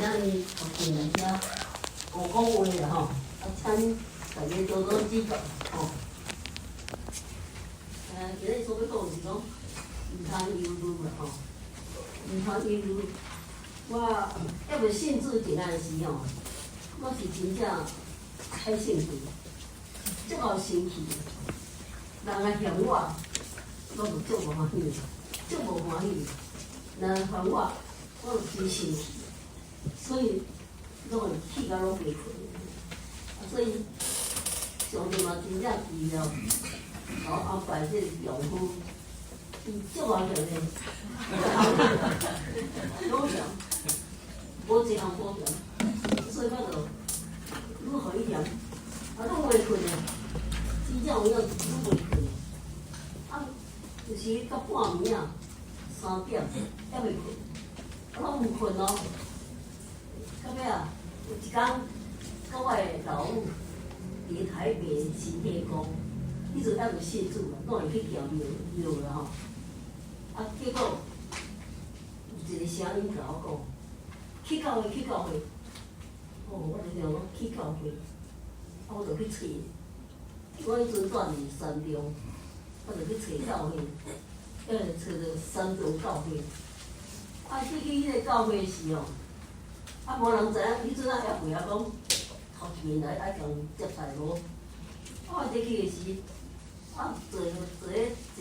仔日特別來遮講講話啦吼，啊，請大家多多指教吼。今日所欲講是講，毋通憂慮啦吼，毋通憂慮。我猶未信主前仔時吼，我是真正愛性情，足𠢕生氣。人來嫌我，我就足無歡喜，足無歡喜。人來煩我，我就真生氣，所以攏會氣甲攏袂睏。啊，所以上帝嘛真正奇妙，予我安排這個丈夫，伊足𠢕嫌的，攏嫌，無一項無嫌，所以我就愈予伊嫌，啊，攏袂睏的，真正有影愈袂睏。啊，有時到半暝仔3點猶未睏，啊，攏毋睏哦。到尾啊，有一工，佮我的老母佇台北新天宮，彼陣猶未信主啊，攏會去行廟廟啦吼。啊，結果有一個聲音共我講：去教會，去教會。哦，我就想講去教會，啊，我就去揣。我彼陣住佇三重，我就去揣教會，揣著三重教會。啊，去彼個教會時哦，啊，無人知影，彼陣啊猶未曉講頭一面來愛共接待無。啊，我入去的時，啊，坐坐咧一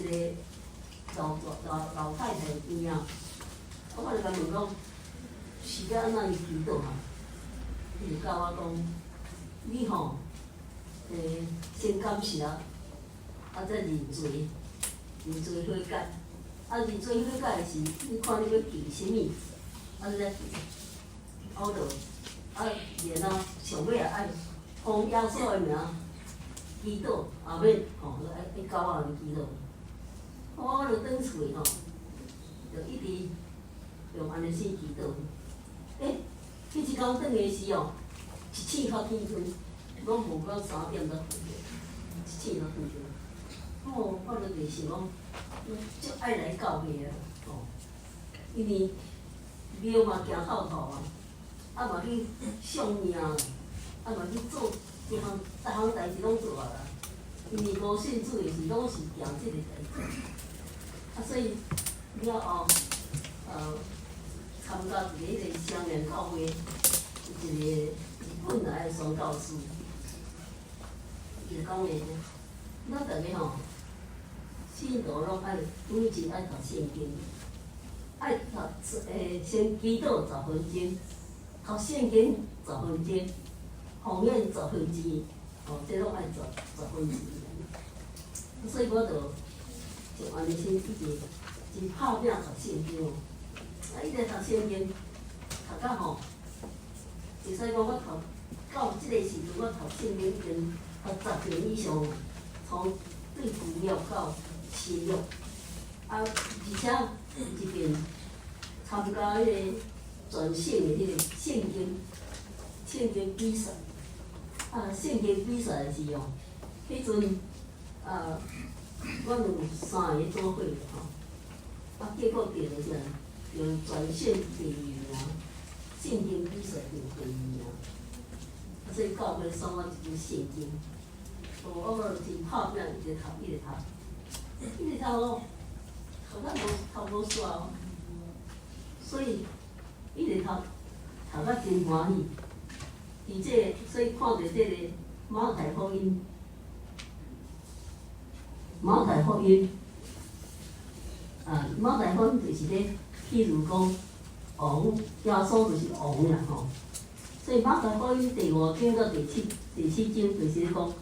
個老老老太太邊仔，啊，我就共問講，是欲按怎去祈禱啊？伊就教我講，你吼，先感謝，啊，再認罪，認罪悔改。啊，認罪悔改的時，你看你欲求啥物，啊，你再求。啊，我就啊，然後上尾啊愛奉耶穌的名祈禱，阿們，吼，愛愛教我按呢祈禱。我就轉厝吼，就一直用按呢式祈禱。欸，彼一工轉的時哦，一醒較天光，攏無到3點才睏，一醒較天光。哦，我就伫想講，我足愛來教會啊，吼，因為廟嘛行透透啊，啊嘛去送命，啊嘛去做，逐項逐項代誌攏做啊啦。因為無信主的時，攏是行這個代誌。啊，所以了後，參加一個彼個雙聯教會，一個日本來的宣教師，伊就講話，咱逐个吼，信徒攏愛每日愛讀聖經，愛讀先祈禱十分鐘，讀聖經十分鐘，奉獻1/10，吼，這攏愛十分之。所以我就就按呢先一直真拍拚讀聖經哦，啊，一直讀聖經，讀到吼，會使講我讀到這個時陣，我讀聖經已經讀10年以上，從對舊約到新約，啊，而且一邊參加彼個全省的彼個聖經比賽，啊，聖經比賽的時哦，彼陣啊，阮有三个做伙吼，啊，結果得著啥？得全省第二名，聖經比賽得第二名，啊，所以教會送我一本聖經，哦，我就真拍拚，一直讀，一直讀，一直讀哦，讀到無讀無煞哦，所以一直讀，讀甲真歡喜。佇這個，所以看著這個馬太福音，馬太福音，啊，馬太福音就是咧，譬如講王，耶穌就是王啦吼。所以馬太福音第五章到第七章就是講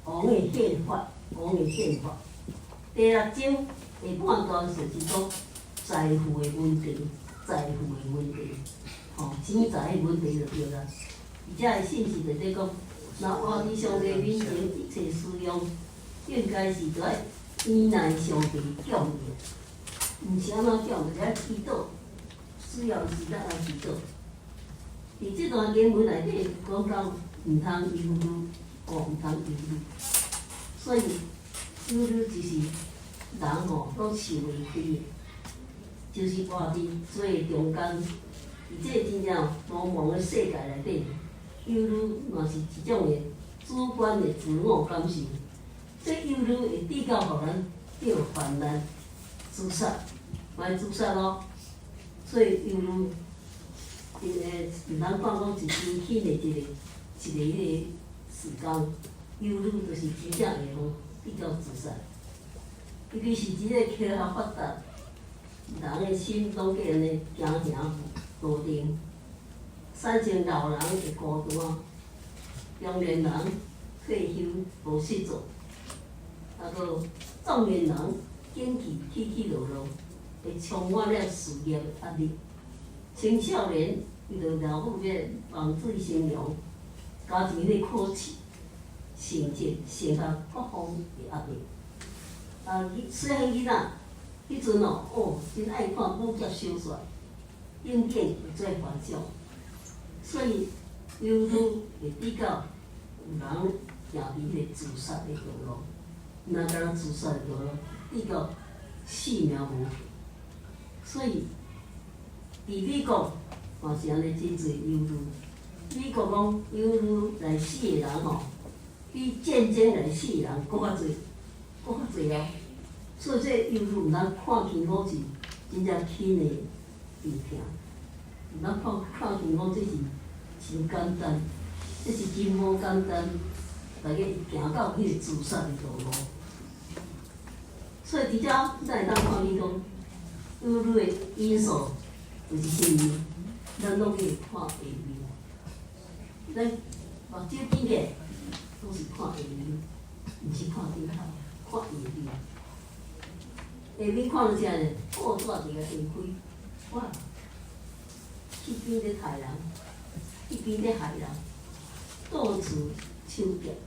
王的憲法，王的憲法。第六章下半段就是講財富的問題，財富的問題，吼，錢財的問題就對啦。而這个信息就咧講，若活佇上帝面前一切使用，應該是著愛依賴上帝供應，毋是按怎講，就是愛祈禱，需要時才愛祈禱。佇這段經文內底講到，毋通憂慮，哦，毋通憂慮。所以憂慮就是人吼攏受袂開的，就是活佇罪中間，佇這個真正茫茫的世界內底，憂慮嘛是一種的主觀的自我感受。這憂慮會致到予咱著患難、自殺，嘛會自殺咯。所以憂慮，伊個毋通看講是真輕的一個彼個時間，憂慮就是真正會予致到自殺。尤其是這個科學發達，人的心攏計按呢驚惶無定，產生老人的孤單，中年人退休無事做，啊，閣壯年人景氣起起落落，會充滿了事業的壓力。青少年伊就老母這個望水成龍，家庭的考試、成績、升學各方的壓力。啊，細漢囡仔，彼陣哦，哦，真愛看武俠小說，永遠會做幻想，所以憂慮會比較有人行佇彼個自殺的道路，若共人自殺的道路，比較性命無。所以，佇美國嘛是按呢真濟憂慮。美國講憂慮來死的人吼，比戰爭來死的人閣較濟，閣較濟哦。所以這憂慮毋通看輕講是真正輕的病痛，毋通看輕講這是真簡單，這是真無簡單，大家行到彼個自殺的道路。所以佇遮咱會當看見講，憂慮的因素就是啥物？咱攏去看下面，咱目睭睜起來攏是看下面，毋是看頂頭，看下面。下面看著啥呢？報紙佇遐掀開，哇！彼邊咧刣人，彼邊咧害人，到處搶劫、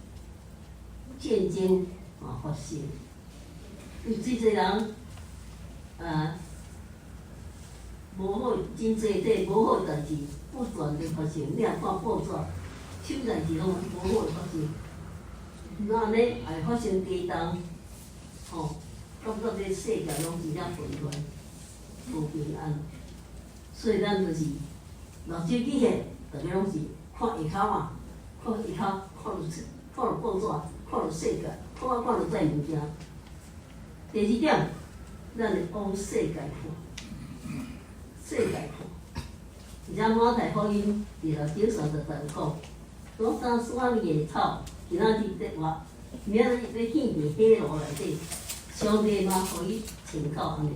戰爭嘛發生，有真濟人啊，無好，真濟這無好代誌不斷佇發生。你若看報紙，啥物代誌攏無好的發生。那按呢會發生地動，吼，感覺這世界攏真正混亂，無平安。所以咱就是目睭閉起來，逐家攏是看下跤嘛，看下跤，看著報紙，看著世界，看啊看著這物件。第二點，咱會往世界看，世界看。而且馬太福音26章30節有講，講啥山裡的草，今仔日咧活，明仔日欲獻佇火爐內底，上帝嘛予伊穿到按呢，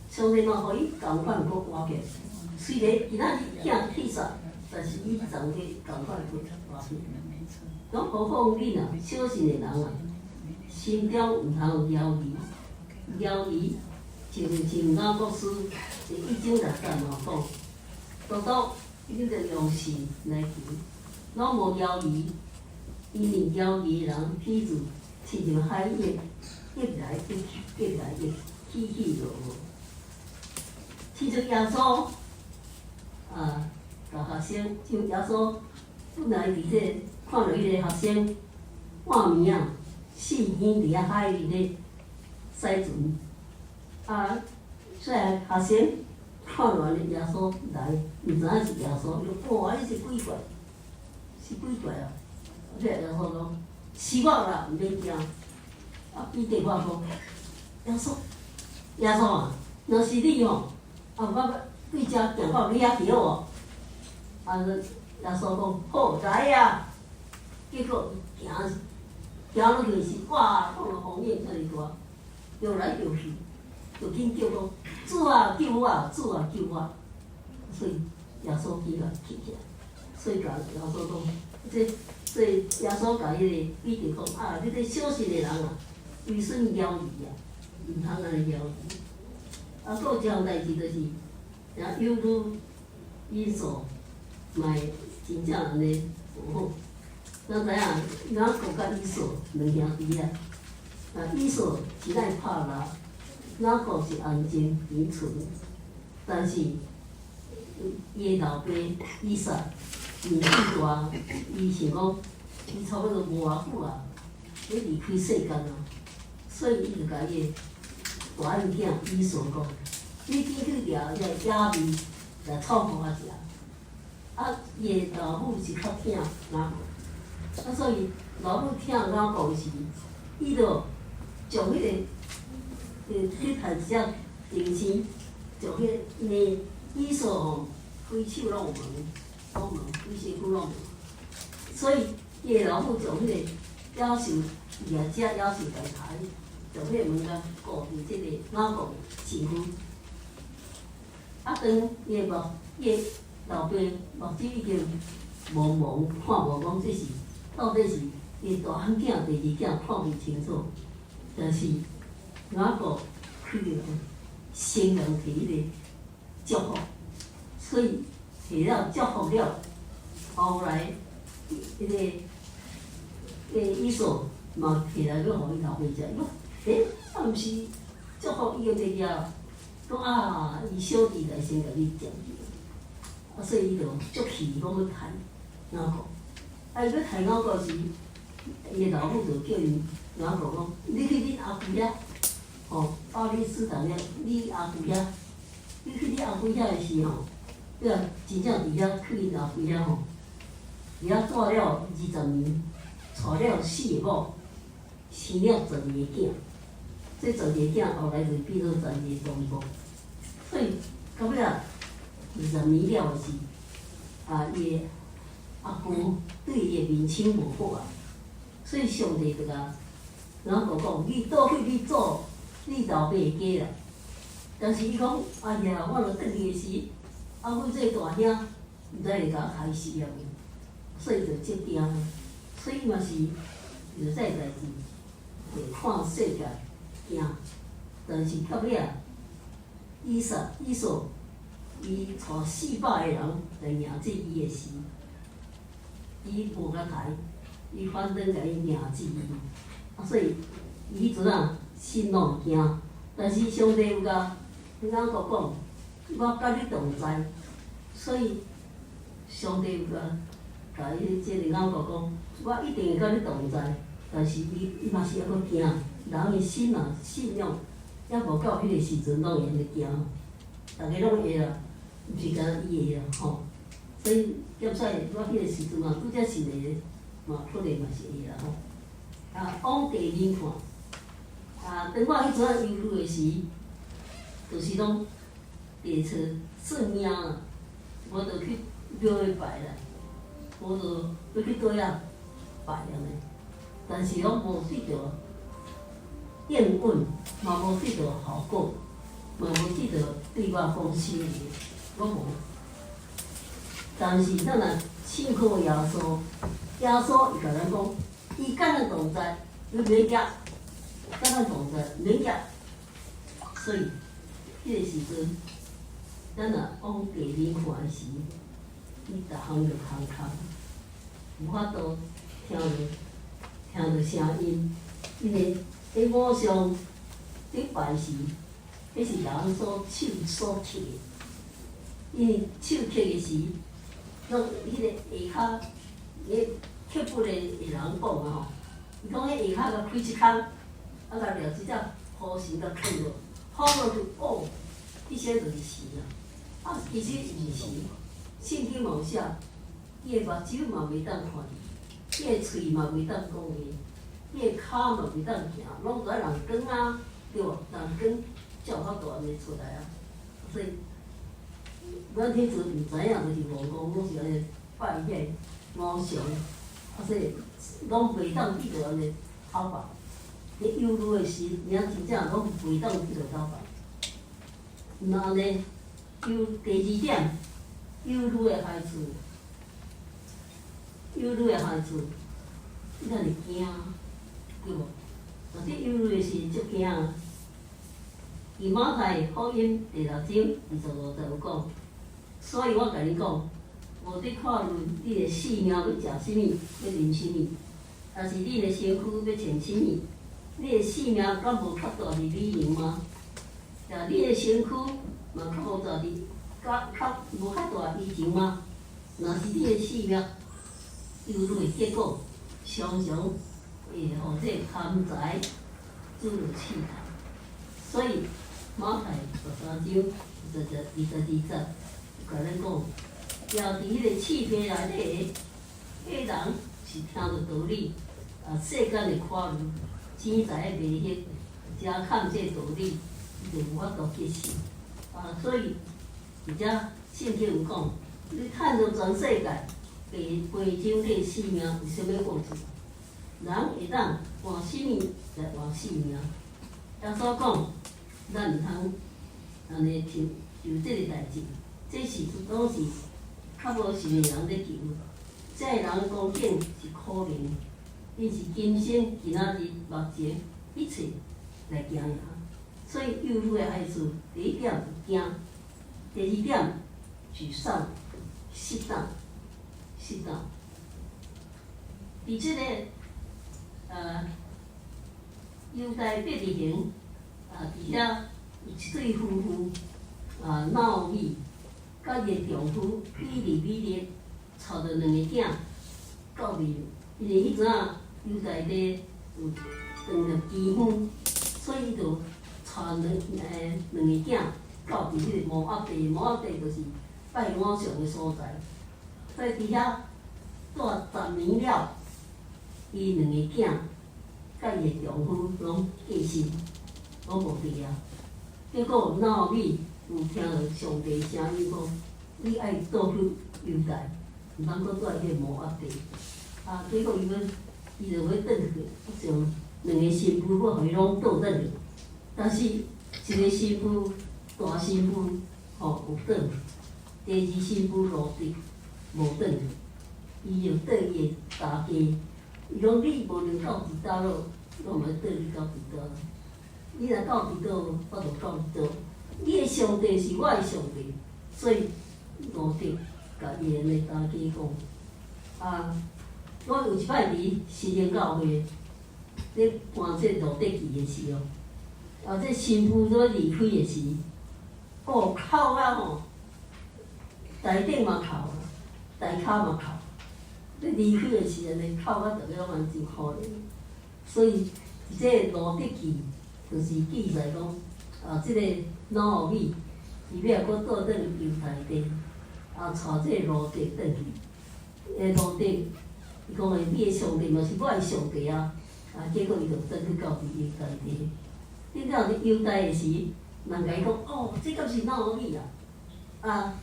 上帝嘛予伊仝款閣活起來。雖然今仔日疼去煞，但是伊昨日仝款閣活起來。講何況恁啊，小信的人啊，心中毋通有猶疑，猶疑就像雅各書第一章六節嘛講，獨獨你著用信來求，攏無猶疑，因為猶疑的人，譬如親像海湧，激來激去，激來激去，起起落落。親像耶穌啊，共學生，像耶穌本來佇這看著彼个學生半暝仔，四更佇遐海裡咧駛船，啊，所以學生看著按呢耶穌來，毋知影是耶穌，伊講哇，你是鬼怪，是鬼怪啊！這個耶穌講，是我啦，毋免驚。啊，彼得話講，耶穌，耶穌啊，若是你吼，啊，我對遮行到你遐去好無？啊，耶穌講好，來啊！結果伊行行落去是哇，看著風湧遮爾大，搖來搖去，就緊叫講主啊救我，主啊救我！所以耶穌起來起來，所以共耶穌講，這所以耶穌共彼个彼得講啊，你這小信的人啊，為什麼猶疑啊？毋通按呢猶疑。啊，閣有一項代誌就是，若憂慮因素嘛會真正按呢無好。咱知影雅各佮以掃兩兄弟啊，啊以掃是愛拍獵，雅各是安靜貧窮，但是伊的老爸以撒年紀大，伊想講伊差不多無偌久啊，欲離開世間啊，所以伊就共伊的大漢囝以掃講：你緊去掠遐野味來炒予我食。啊，伊的老母是較疼雅各，啊，所以老母疼雅各時，伊就將彼個去趁一隻金星，將彼個因為以掃吼，規手攏有毛，攏毛，規身軀攏毛，所以伊的老母將彼個野獸掠隻野獸來刣，將彼個物件顧佇這個雅各的身軀。啊，當伊的目，伊的老爸目睭已經蒙蒙看無講這是到底是伊大漢囝第二囝看袂清楚，但是雅各去先人提彼个祝福，所以提了祝福了，後來彼個以掃嘛提來欲予伊老爸食，伊講欸，啊毋是祝福已經佇遐，講啊，伊小弟來先共你食去，啊，所以伊就足氣講欲刣雅各，啊，伊欲刣雅各時，伊的老母就叫伊雅各講，你去恁阿舅遐，吼，巴勒斯坦遐，你阿舅遐，你去你阿舅遐的時吼，你若真正佇遐去𪜶阿舅遐吼，佇遐住了20年，娶了四个某，生了十二个囝，這十二個囝後來就變做十二個宗族，所以到尾仔二十年了的時，啊，伊的阿舅對伊的面青無好啊，所以上帝就共雅各講，你倒去你祖你老爸的家啦。但是伊講，哎呀，我若轉去的時，啊，阮這個大兄毋知會共我刣死啊無，所以就足驚。所以嘛是就這代誌會看世界驚，但是到尾仔，以撒以掃伊帶400個人來迎接伊的時，伊無共刣，伊反轉共伊迎接伊，啊，所以伊彼陣啊心攏會驚，但是上帝有共雅各講，我佮你同在，所以上帝有共共伊這個雅各講，我一定會佮你同在，但是伊伊嘛是猶閣驚，人的心啊信仰猶無到彼個時陣，攏會按呢驚，逐家攏會啦，毋是干焦伊會啦吼。所以結使我彼個時陣嘛，拄才信的嘛，可能嘛是會啦吼。啊，往地面看，啊，當我彼陣仔猶豫的時，就是講地找算命啦，我就去廟裡拜啦，我就欲去佗仔拜按呢，但是攏無得著應允，嘛無得著效果，嘛無得著對我講心話，攏無。但是咱若信靠耶穌，耶穌伊共咱講，伊佮咱同在，你免驚，佮咱同在，免驚。所以，彼個時陣，咱若往地面看的時，你逐項就空空，無法度聽著聲音，因為佇偶像佇拜時，彼是人所手所刻的，因為手刻的時，攏彼個下跤，咧刻骨的的人講啊吼，伊講彼下跤共開一空，啊，共掠一隻虎神共囥落，放落去哦，彼些就是神啊，啊，其實毋是，聖經嘛有寫，伊的目睭嘛袂當看，伊的喙嘛袂當講話，伊的跤嘛袂當行，攏愛人扛啊，對無？人扛才有法度按呢出來啊，所以。阮彼陣毋知影，就是戇戇，攏是按呢拜彼個偶像，啊，所以攏袂當得著按呢頭髮。佇猶豫的時，爾真正攏袂當得著頭髮。若按呢，猶第二點，猶豫的害處，猶豫的害處，你若會驚，對無？若佇猶豫的時足驚。佇馬太福音第六章25節有講，所以我共你講，無得看論你的性命欲食啥物，欲啉啥物，抑是你的身軀欲穿啥物？你的性命敢無較大佇美容嗎？啊，你的身軀嘛較無大佇，較較無較大衣裳嗎？若是你的性命猶豫的結果，常常會予這個貪財轉入試探。所以馬太13章22節，共咱講，徛佇彼個翅皮內底的，彼人是聽著道理，啊，世間的看慮，錢財的迷惑，遮崁這道理，伊就無法度結實。啊，所以佇遮聖經有講，你趁著全世界，白賠上你的性命，有啥物好處？人會當換啥物來換性命？耶穌講，咱毋通按呢求求這个代誌，這是攏是較無信的人咧求。這个人光景是可憐，𪜶是今生、今仔日、目前一切來經營。所以幼婦的愛事，第一點驚，第二點沮喪、失落、失落。佇這個猶大伯利恆啊，佇遐有一對夫婦啊，拿俄米佮伊的丈夫以利米勒，帶著兩个囝到面，因為彼陣仔猶大地有當著饑荒，所以伊就帶兩個囝到佇彼個摩押地，摩押地就是拜偶像的所在，所以佇遐住10年了，伊兩個囝佮伊的丈夫攏過身，攏無佇啊。結果拿俄米有聽著上帝聲音講：你愛倒去猶大，毋通閣蹛彼個摩押地。啊，結果伊就欲轉去，將兩个新婦欲予伊攏倒轉去。但是一个新婦，大新婦吼有轉，第二新婦路得無轉去，伊就對伊的大家，伊講你無論到佇佗落，我嘛欲綴你到佇佗落。你若到佇佗，我就到佇佗。你的上帝是我的上帝，所以路得共伊的大家講，啊，我有一擺佇新營教會咧搬這路得記的時候，啊，這新婦咧離開的時，哦，哭啊吼，台頂嘛哭，台跤嘛哭，咧離開的時陣咧哭啊，逐个攏蠻真可憐。所以這路得記就是記載講，啊，這個拿俄米伊欲閣倒轉猶大地，啊，帶這個路得轉去。路得，伊講的你的上帝嘛是我的上帝啊，啊，結果伊就轉去到佇猶大地。頂到佇猶大的時，人共伊講，哦，這敢是拿俄米啊？啊，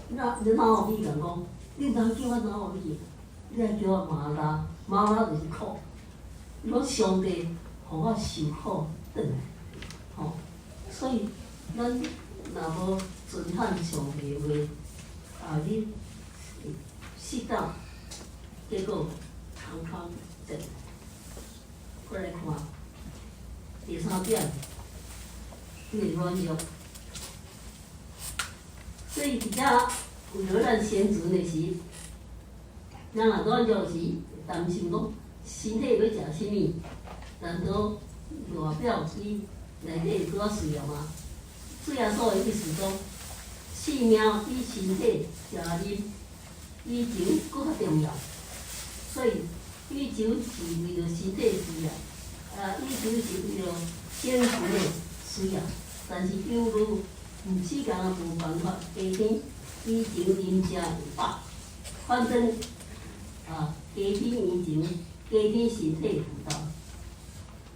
那拿俄米共講，你毋通叫我拿俄米，你愛叫我瑪拉，瑪拉就是苦。伊講上帝予我受苦轉來，吼，所以咱若無遵行上帝的話，啊，你會失落，結果空空轉來。過來看第三點，你的軟弱。所以佇遮為著咱生存的時，咱若軟弱時，擔心講身體欲食啥物，難道外表比內底閣較需要嗎？主耶穌的意思講，性命比身體食啉比酒閣較重要。所以比酒是為著身體需要，啊，比酒是為著生存的需要。但是憂慮毋是干焦無辦法加添比酒啉食會飽，反正啊，加添飲酒，加添身體負擔，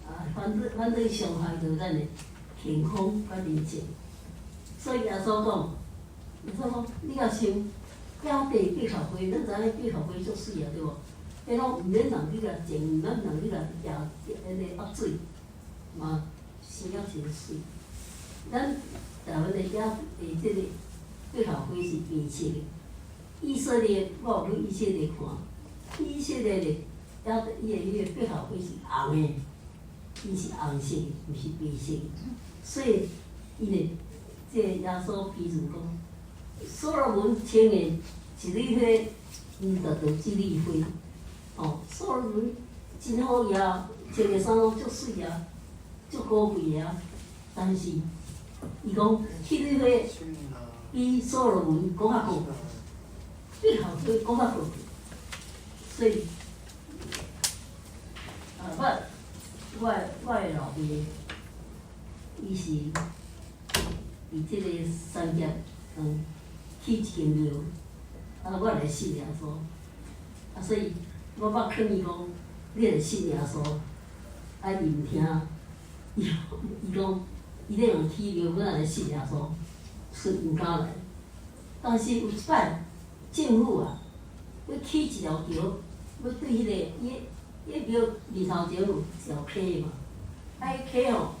啊，反正傷害著咱的健康佮靈性。所以耶穌講，耶穌講，你若想野地百合花，咱知影百合花足媠啊，對無？彼攏毋免人去共種，毋免人去共攑彼个壓水，嘛生啊真媠。咱台灣的野地這个百合花是白色的。以色列，我有去以色列看，以色列的野伊的彼个百合花是紅的，伊是紅色的，毋是白色的。所以，伊的這個耶穌譬如講，所羅門穿的一蕊花，毋達到這蕊花。哦，所羅門真好額，穿的衫攏足媠啊，足高貴啊，但是伊講彼蕊花比所羅門閣較高貴，百合花閣較高貴，所以啊，我的老爸，伊是佇這个產業，起一間廟，啊，我來信耶穌，啊，所以我捌勸伊講，你來信耶穌，啊，伊毋聽，伊伊講，伊咧用起廟，欲來信耶穌，所以毋敢來。但是有一擺政府啊，欲起一條橋，欲對彼個伊伊廟面頭前有一條溪嘛，啊，彼溪吼，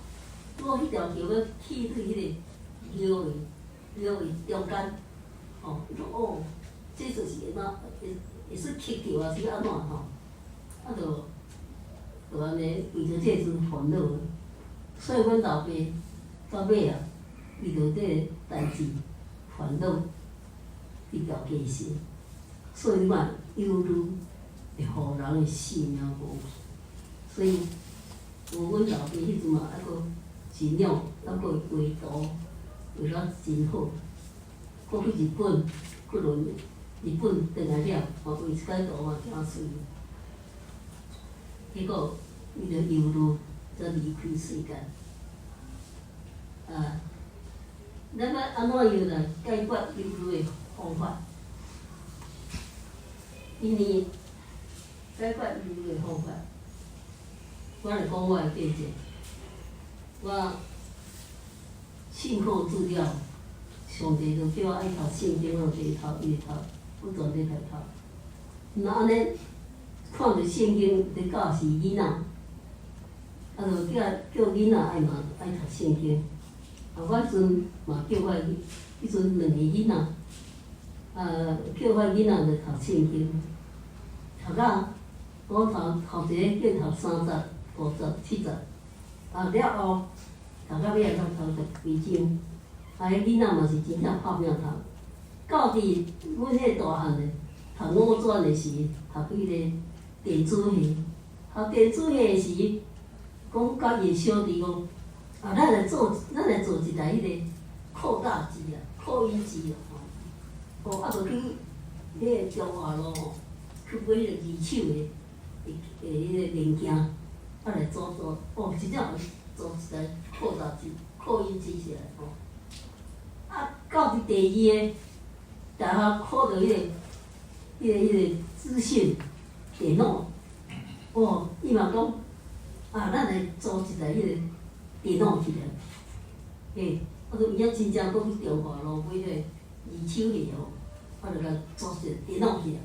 拄好彼條橋欲起對彼個廟的廟的中間，吼，伊講哦，這就是按怎會會使乞著啊，是按怎吼？啊，就就按呢為著這陣煩惱，所以阮老爸到尾啊，為著這个代誌煩惱，這條過身。所以你看憂慮會予人的性命無去。所以有阮老爸彼陣嘛，猶閣盡量猶閣畫圖，畫了真好。閣去日本，閣輪日本轉來了，嘛畫一擺圖嘛誠媠。結果為著憂慮，才離開世間。啊，咱欲按怎樣來解決憂慮的方法？因為解決憂慮的方法，我來講我的見證。我信靠主了，上帝就叫我愛讀聖經，我就一直讀，一直讀，不斷咧來讀。若按呢看著聖經佇教示囡仔，啊，就叫叫囡仔愛嘛愛讀聖經。啊，我彼陣嘛叫我彼陣兩個囡仔，啊，叫我囡仔來讀聖經，讀到我頭頭一個叫讀三節、五節、七節，啊了後讀到尾仔才讀十幾章。啊，彼囡仔嘛是真正拍拚讀。到佇阮彼個大漢的讀五專的時，讀彼個電子系，讀電子系的時，講佮伊的小弟講，啊，咱來做一台彼個擴大機啊，擴音機啊，吼，哦，啊，就去彼个中華路吼，去買彼個二手的，的彼个零件，啊來組組，哦，真正組一台擴大機、擴音機起來，吼。啊，到佇第二个大學考著彼个資訊電腦，哦，伊嘛講，啊，咱來組一台彼个電腦起來，嘿，啊，就有影真正閣去中華路買彼個二手的哦，啊，就共組一个電腦起來，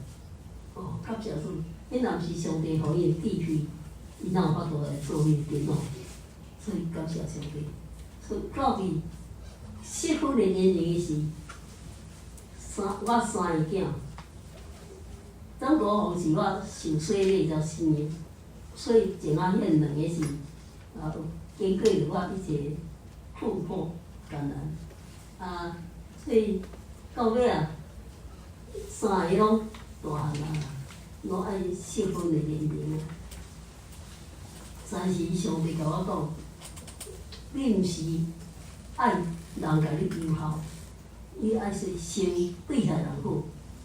哦，感謝主，彼若毋是上帝予伊的智慧，伊哪有法度來做彼個電腦？所以感謝上帝。所以到佇適婚的年齡時，我三个囝，張國宏是我受洗禮才生的，所以前仔彼兩个是啊，有經過著我一個困苦艱難，啊，所以到尾啊，三个攏大漢啊，攏愛適婚的年齡啊。但是上帝共我講，你毋是愛人共你求孝，你愛是先對待人好。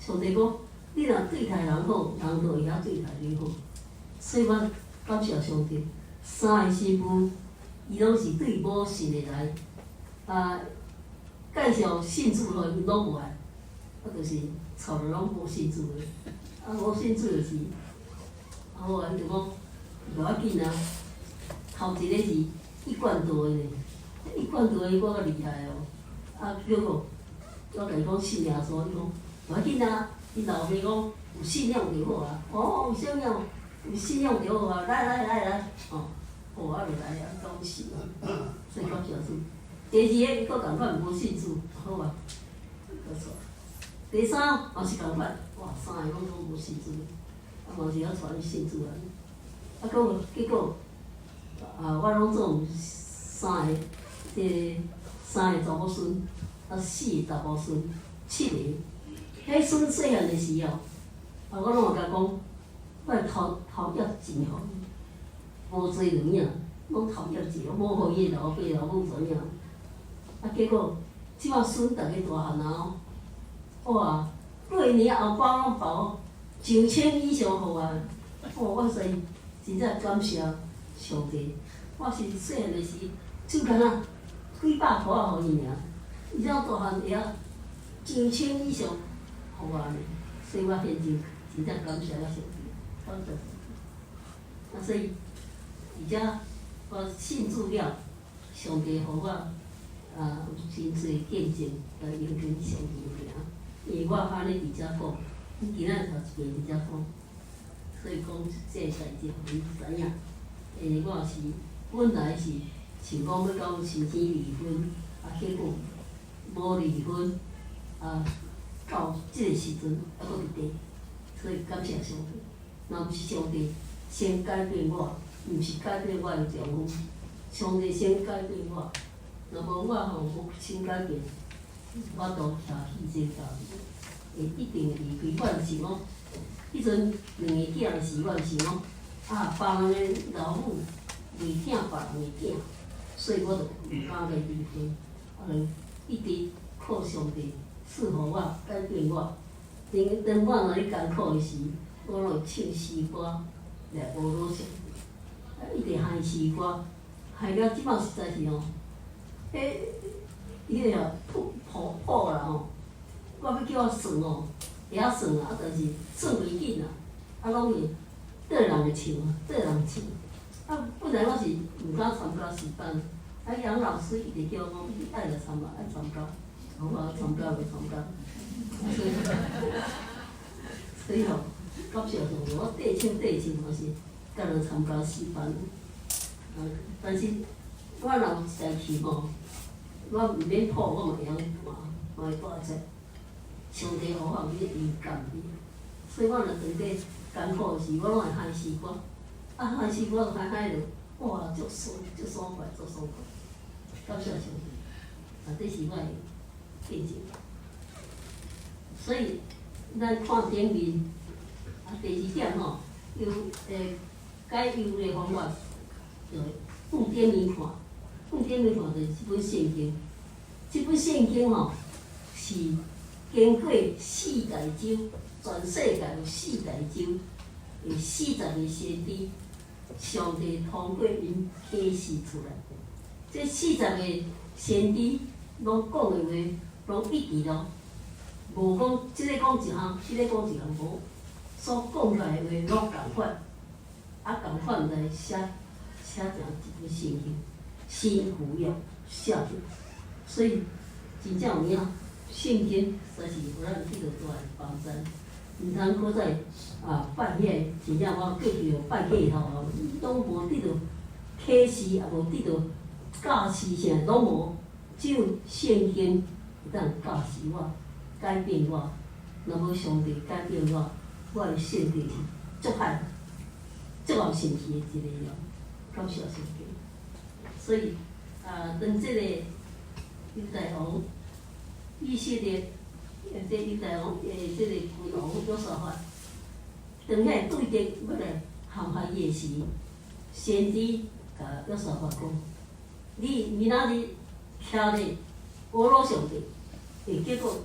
上帝講，你若對待人好，人就會曉對待你好。所以我感謝上帝，三个新婦，伊攏是對無信的來，啊，介紹信主予𪜶攏無愛，啊，就是娶了攏無信主的，啊，無信主就是，啊好啊，伊就講無要緊啊。頭一個是一貫道的呢，一貫道的我較厲害哦。啊，結果我共伊講信耶穌，伊講無要緊啊，𪜶老爸講有信仰就好啊。哦，有信仰，有信仰就好啊！來來來來，哦，好啊，就來啊，講信啊，所以感謝主。第二个伊閣仝款無信主，好啊，閣煞。第三嘛是仝款，哇，三个攏總無信主，啊嘛是猶帶去信主啊。啊，閣結果啊，我攏總有三个，這个三个查某孫，啊四個查某孫，七个。彼孫細漢的時候，啊，我攏會共講，我會偷偷挹錢予伊，無濟就影，攏偷挹錢，無予伊的老爸老母知影。啊，結果這擺孫逐个大漢啊，哇，過年紅包攏包上千以上予我，哦，我實真正感謝上帝。我是細漢的時，就敢若幾百箍仔予伊爾，伊這大漢會曉上千以上予我呢。所以我現在真正感謝我上帝，感謝上帝。啊，所以而且我信主了，上帝予我啊有真濟見證來榮耀上帝的名。因為我按呢佇遮講，阮今仔頭一遍佇遮講，所以講這個代誌，予𪜶知影。因為我是本來是想講欲佮阮先生離婚，啊，結果無離婚，啊，到這個時陣猶閣佇佇，所以感謝上帝。若毋是上帝先改變我，毋是改變我的丈夫，上帝先改變我，若無我吼無先改變，我都徛去這個教會，會一定會離開。我就是講，彼陣兩个囝時，我就是講，啊，別人的老母袂疼別人的囝，所以我就毋敢來離婚，啊，就一直靠上帝賜予我改變我。當當我若咧艱苦的時，我攏會唱詩歌來呵咾上帝，啊，一直嗨詩歌，嗨了這擺實在是吼，彼彼个譜譜譜啦吼，我欲叫我算吼，會曉算啊，但是算袂緊啊，啊，攏是綴人的唱，綴人唱。啊，本來我是毋敢參加詩班，啊，楊老師一直叫我講，你愛來參加，愛參加，好啊，參加就參加。所以，所以吼，感謝上帝，我綴唱綴唱嘛是佮人參加詩班。啊，但是我若有一台琴吼，我毋免譜，我嘛會曉彈，嘛會彈出。上帝予我有彼個靈感，所以我若當佇艱苦的時，我攏會嗨詩歌。啊，嗨詩歌嗨嗨著，哇，足爽，足爽快，足爽快。感謝上帝，啊，這是我的見證。所以，咱看頂面，啊，第二點吼，猶解憂的方法，就放頂面看，放頂面看就是這本聖經。這本聖經吼，是經過四大洲，全世界有四大洲的40個先知，上帝通過𪜶啟示出來。這四十個先知攏講的話，攏一致咯，無講這个講一項，彼个講一項，無，所講出來的話攏仝款，啊，仝款來寫寫成一本聖經，新舊約寫出，所以真正有影，聖經實在是予咱得到大的幫助。毋通閣再啊拜彼个，真正我過去拜假頭啊，攏無得到啟示，也無得到教示啥，攏無，只有聖經會當教示我、改變我。若無上帝改變我，我的性格是足歹、足𠢕生氣的一個人。感謝上帝。所以啊，當這个猶大王以色列，這猶大王這个君王約沙法，當遐個對敵欲來陷害伊的時，先知共約沙法講：你明仔日徛咧呵咾上帝，會結果，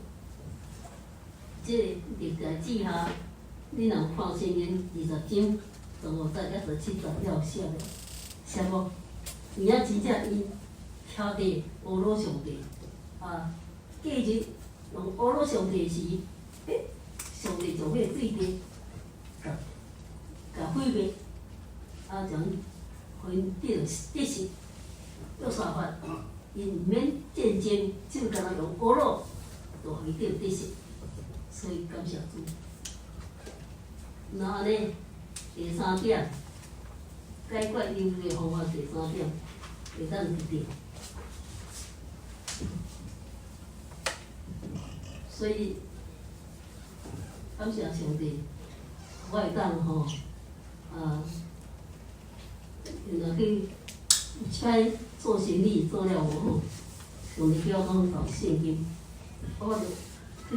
這个歷代志下，你若有看聖經20章15節到17節遐有寫咧，寫無？有影真正𪜶徛佇呵咾上帝，啊，隔日用呵咾上帝時，欸，上帝將彼個對敵共共毀滅，啊，將予𪜶得得勝。約沙法，𪜶毋免戰爭，只有干焦用呵咾，就予伊得得勝。所以感謝主。那按呢，第三點，解決憂慮的方法，第三點會當得到。所以感謝上帝，我會當吼啊，若去有一擺做生意做了無好，上帝叫我講讀聖經，我就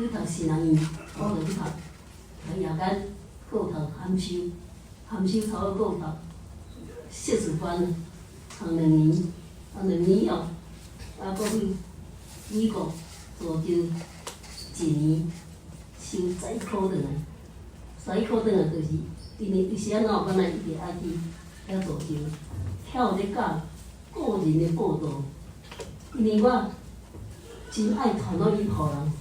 去讀神學院，我就去讀，讀夜間閣讀函授，函授頭閣讀碩士班，讀兩年，啊兩年以後，啊閣去美國做就一年，收十一箍轉來，十一箍轉來就是因為伊是按怎，本來一直愛去遐做就，遐有咧教個人的報道，因為我真愛傳福音予人，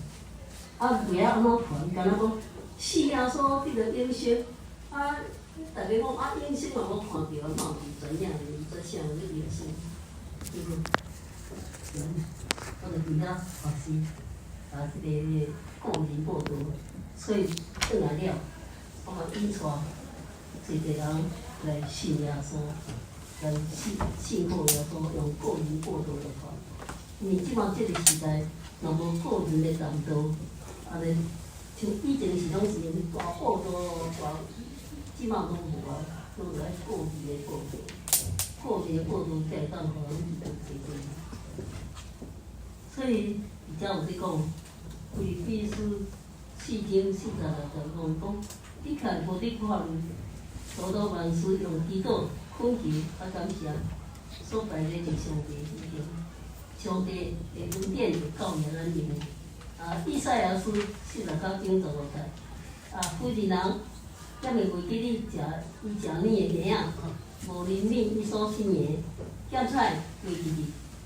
啊袂曉按怎傳，敢若講信耶穌得著永生。啊，大家講啊，永生嘛，我看著啊，嘛有知影，毋知啥物永生，對無？我就佇遐學習，啊，這個個人報道，所以轉來了，我嘛引帶濟濟人來信耶穌，來信信靠耶穌，用個人報道來傳。因為這馬這個時代，若無個人的談道，按呢像以前是攏是用大報道大，這馬攏無啊，攏是愛個人的報道，個人的報道才會當予人得著濟濟。所以，而遮有咧講，腓立比書4章46節講講，一切無得看做到萬事用祈禱、懇求佮感謝，所擺咧佇上帝面前，上帝的恩典會夠予咱用。啊，以賽亞書49章15節，啊，婦人人猶會袂記你食伊食奶的嬰仔，無憐憫伊所生的，鹹菜袂記你，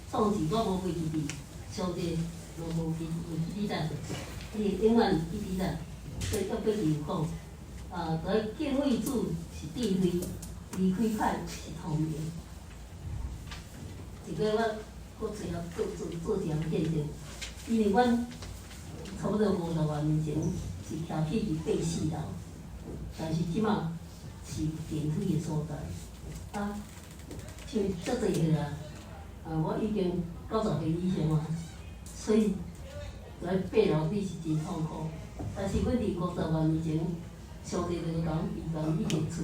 創治我無袂記你，上帝嘛無記袂記你咱，伊會永遠記得咱。所以約伯記有講，啊，在敬畏主是智慧，離虧歹是聰明。這個我閣最後做做做一項見證，因為阮差不多50外年前是徛起佇84樓，但是這馬是電梯的所在。啊，像遮濟歲啊，啊，我已經90歲以上啊，所以來爬樓梯是真痛苦。但是阮佇50外年前，上帝就共伊共彼間厝，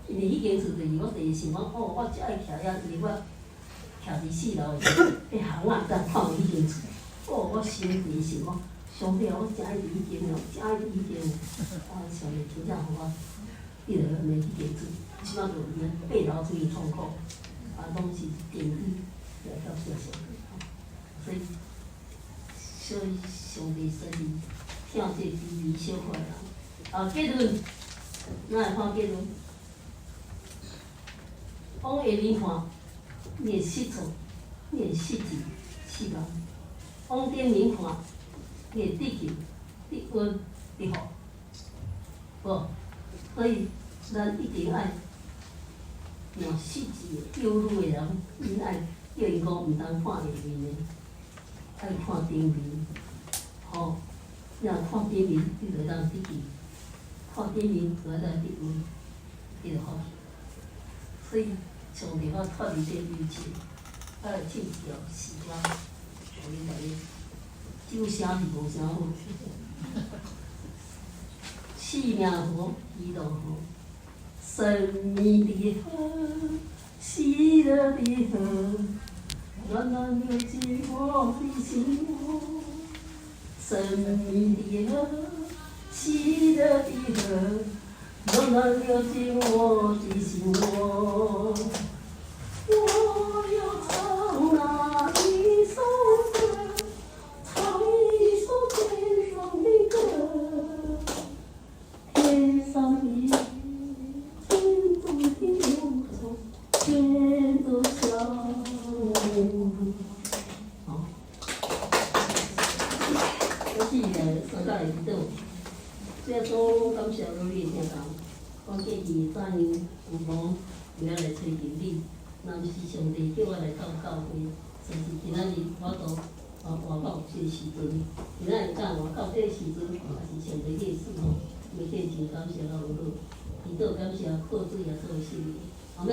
因為彼間厝就是我第一想講，哦，我真愛徛遐，因為我徛佇4樓的時陣，彼巷仔才看著彼間厝。哦，我心裡想講，上帝啊，我真愛佇彼間哦，真愛佇彼間。啊，上帝真正予我得著按呢彼間厝，這馬就免爬樓梯的痛苦，啊，攏是電梯來感謝上帝。所以上帝實是疼這卑微小可的人。啊，結論，咱來看結論。往下面看，你會失措，你會失志、失望；往頂面看，你會得救、得恩、得福。無，所以咱一定愛若失志、憂鬱的人，恁愛叫𪜶講毋通看下面的，愛看頂面。吼，你若看頂面，你就會當得救；看頂面就會當得恩、得福。所以上帝我脫離這憂情，我來唱一條詩歌，予恁大家。這聲是無啥好。生命河，喜樂河，生命的河，喜樂的河，暖暖流進我的心窩。生命的河，喜樂的河，暖暖流進我的心窩。我要唱那一首歌，唱一首天上的歌。天上的天中的流從，全都向我。好，我是三甲的祈禱，主耶穌感謝你的聽講，我過去怎樣有無袂曉來揣求你，若毋是上帝叫我來到教會，算是今仔日我都活活到這個時陣，今仔日敢活到這個時陣，也是上帝的賜福，每天真感謝甲有好，祈禱感謝靠主耶穌的聖名，阿們。